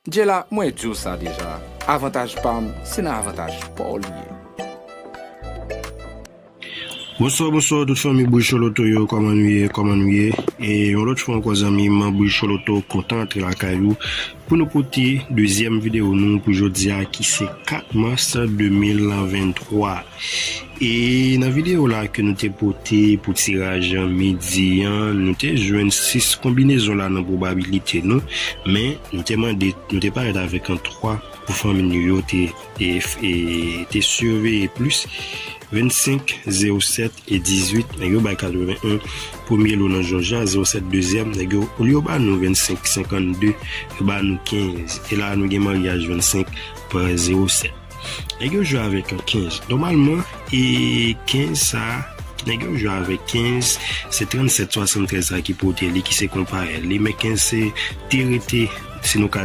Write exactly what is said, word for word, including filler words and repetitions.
Djela, mwen di w sa deja. Avantaj pa m, se nan avantaj pa w li ye. Bonswa, bonswa, tout fanmi Bouchon Loto yo, kòman nou ye, kòman nou ye? E yon lòt fwa ankò, zanmi m, Bouchon Loto kontan antre lakay ou pou nou pote dezyèm videyo nou pou jodi a, ki se kat mas de mil venntwa. E nan videyo la ke nou te pote pou tiraj midi an, nou te jwenn sis konbinezon la nan pwobabilite nou, men nou te mande, nou te parèt avèk an twa pou fanmi nou yo te, e, e, te siveye plis. Vennsenk, zewo sèt e dizuit, nèg yo bay katreven en. Premye lo nan jòj la, zewo sèt dezyèm, nèg yo, olye yo ba nou vennsenk senkannde, yo ba nou kenz. E la, nou gen maryaj vennsenk pa zewo sèt. Nèg yo jwe avèk kenz. Nòmalman, e kenz sa, nèg yo jwe avèk kenz, se trannsèt swasanntrèz sa ki pote li, ki se konpayèl li. Men kenz se te rete, si nou ka